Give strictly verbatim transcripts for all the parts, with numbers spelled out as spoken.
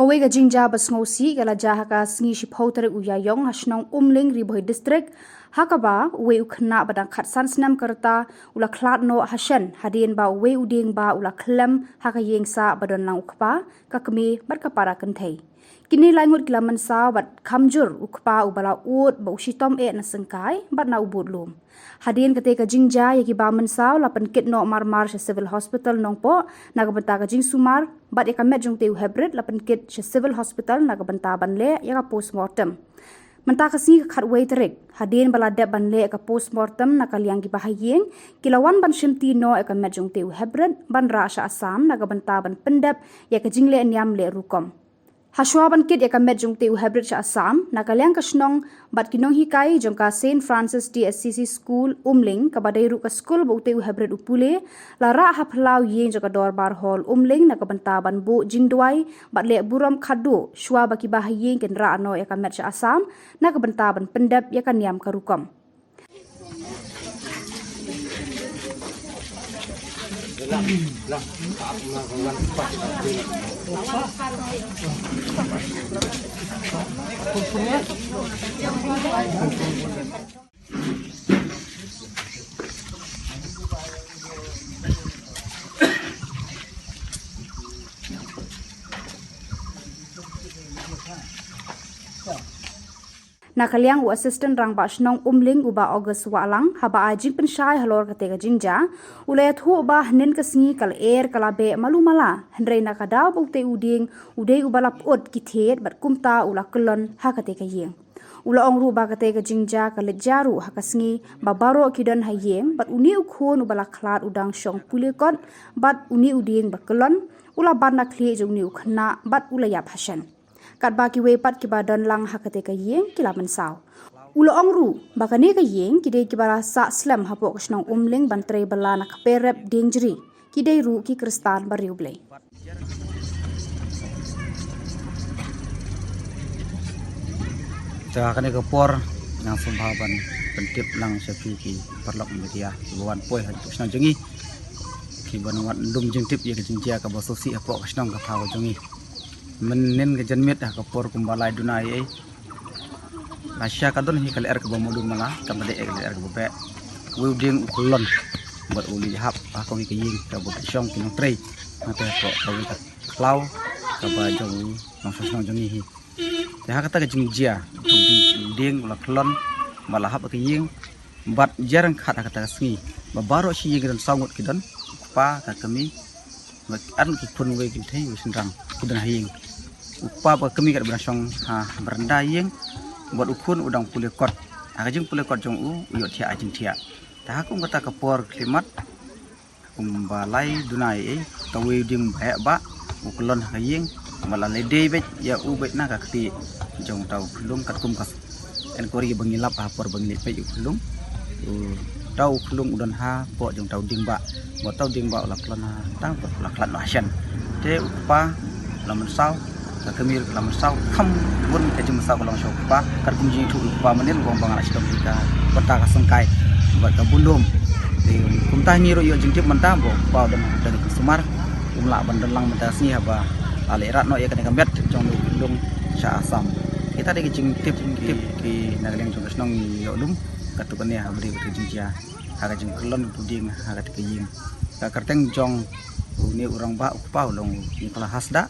Kawei ka jingjia ba sngewsih ka la jia ha ka sngi shiphew tarik u Ïaïong ha shnong Umling, Ri Bhoi District, ha kaba uwei u khynnah ba dang khatsan snem ka rta u la khlad noh ha shen hadien ba uwei u dieng ba u la khlem ha ka ïing sah ba don lang u kpa, ka kmie bad ka para kynthei. Kine lai ngut ki la mynsaw bad kham jur u kpa uba la ud ba u shitom eh na syngkai bad na u bud lum. Hadien kata ka jingjia, ïa kiba mynsaw la pynkit noh marmar sha Civil Hospital Nongpoh na ka bynta ka jingsumar, bad ïa ka met jong utei u hybrid la pynkit sha Civil Hospital na ka bynta ban leh ïa ka postmortem. Mynta ka sngi ka khatwei tarik, hadien ba la dep ban leh ïa ka postmortem na ka liang kiba ha ïing, ki la wan ban shimti noh ïa ka met jong utei u hybrid ban rah sha Assam na ka bynta ban pyndep ïa ka jingleh niam leh rukom. Hashwa ban kit ïa ka met jong utei u hybrid sha Assam, na ka liang ka shnong bad ki nonghikai jong ka Saint Francis T S C C School Umling, kaba dei ruh ka skul ba utei u hybrid u pule, la rah ha phyllaw ïing jong ka Dorbar Hall Umling na ka bynta ban buh jingduwai bad leh burom khadduh, shwa ba kiba ha ïing kin rah noh ïa ka met sha Assam na ka bynta ban pyndep ïa ka niam ka rukom. Na ka liang u Assistant Rangbah Shnong Umling, u Bah August Wahlang, haba ai jingpynshai halor kata ka jingjia, u la ïathuh ba hynnin ka sngi ka lyer ka la beh malu mala, hynrei na ka daw ba utei u dieng u dei uba la pyut ki thied bad kumta u la kyllon ha kata ka ïing. U la ong ruh ba kata ka jingjia ka leit jia ruh ha ka sngi ba baroh ki don ha ïing, bad une u khun uba la khlad u dang shong pule kot bad une u dieng ba kyllon, u la bat na khlieh jong une u khynnah bad u la ïap ha shen. Katba kiwei pat kiba don lang ha kata ka ïing ki la mynsaw. U la ong ruh ba kane ka ïing ki dei kiba la sah slem hapoh ka shnong Umling ban trei bylla na ka perep dieng jri. Ki dei ruh ki Khristan ba riewblei. Te ha kane ka por nga sngewbha ban pyntip lang sha phi ki paralok media kiba wan poi ha ka shnong jong ngi, kiban wan lum jingtip ïa ka jingjia kaba sngewsih hapoh ka shnong ka thaw jong ngi. Mynnin ka janmiet ha ka por kumba lai duna ei ei, lashai ka don hi ka lyer kaba malu mala, kam dei ka lyer kaba beh. Uwei u dieng u kyllon bad u leit hap ha kawei ka ïing kaba ki shong ki nongtrei. Nangta hapoh kawei ka khlaw kaba jong u nongshnong jong ngi hi. Te ha kata ka jingjia, u dieng, u dieng u la kyllon bad la hap ha ka ïing. Bad jia ryngkat ha kata ka sngi ba baroh shi ïing ki don saw ngut ki don, u kpa, ka kmie, bad ar ngut ki khun, uwei kynthei, uwei shynrang, ki don ha ïing. U kpa bad ka kmie kat ba dang shong ha baranda ïing, bad u khun u dang pule kot. Ha ka jingpule kot jong u, u ïoh thiah ha jingthiah. Te ha kum kata ka por khyllipmat, kumba lai duna ei ei, kawei u dieng ba heh bha u kyllon ha ka ïing, ba la leit dei beit ïa u beit na ka khlieh jong uta u khyllung, katkum ka enquiry ba ngi lap ha por ba ngi leit peit u khyllung. Uta u khyllung u don hapoh jong uta u dieng ba, ba uta u dieng ba u la kyllon ha tang ba u la khlad noh ha shen. Te u kpa u la mynsaw, ka kmie ruh ka la mynsaw, kham bun ka jingmynsaw ka long sha u kpa, katkum jingïathuh u kpa mynnin u ong ba nga la shitom hi ka bynta ka syngkai bad ka bun lum. Te kumta ngi ruh ïoh jingtip mynta ba u kpa u don ha ka jingsumar, um lah ban don lang mynta ka sngi haba la leit rah noh ïa kane ka met jong u khyllung sha Assam. Kita dei ki jingtip, jingtip ki na ka liang jong ka shnong ngi ïoh lum, katto katne ha ba dei ka jingjia ha ka jingkyllon u dieng ha kata ka ïing. Ka kyrteng jong une u rangbah u kpa u long u Nicholas Hasda,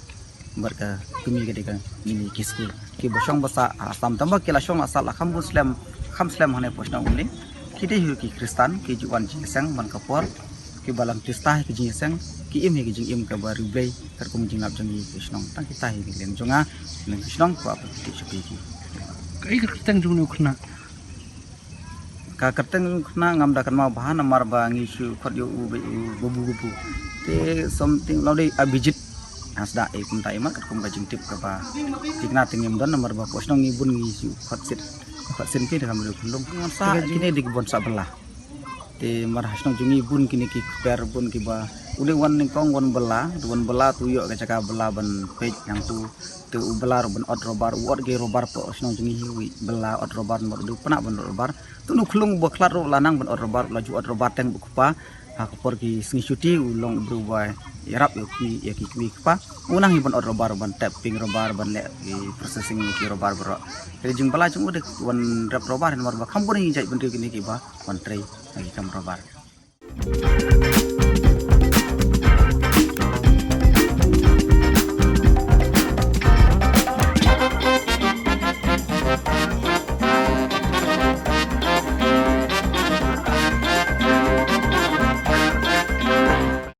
bad ka kmie ka dei ka Mini Kiskul. Kiba shong ba sah ha Assam, tangba ki la shong la sah la kham bun slem, kham slem hangne hapoh shnong Umling. Ki dei hi ki Khristan, ki ju wan jingïaseng man ka por. Kiba lam tista hi ki jingïaseng, ki im hi ki jingim kaba riewblei, katkum jinglap jong ngi ki shnong. Tang kita hi ki liang jong nga, liang ki shnong, kwah ban pyntip sha phi ki. Kaei ka kyrteng jong une u khynnah? Ka kyrteng khynnah ngam da kynmaw bha namar ba ngi shu khot ïa u beit u Babu Babu. Te something la dei Abhijit Hasda, eh, kumta, eh, mat katkum ka jingtip kaba thikna te ngim don namar ba hapoh shnong ngi bun ngi shu khot sit, khot sit ki da kam riewkhyllung. Ngan sah kine dei ki bun sah bylla. Te namar ha shnong jong ngi bun kine ki kper, bun kiba u dei wan nyngkong wan bylla, te wan bylla te u ïoh ka jaka bylla ban peit hangtu. Te u bylla ruh ban ot rubber, u ot ki rubber hapoh shnong jong ngi hi, u bylla ot rubber namar u dei u khynnah ban ot rubber. Te une u khyllung ba khlad ruh la nang ban ot rubber, la ju ot rubber teng bad u kpa. Ha ka por ki sngi chuti u long u briew ba ïarap ïa ki kmie, ïa ki kmie ki kpa. U nang hi ban ot rubber, ban tap ping rubber, ban leh ki processing ïa ki rubber baroh. Te jingbylla jong u dei ban rep rubber namar ba kham bun hi jait bynriew kine kiba wan trei ha ki kam rubber.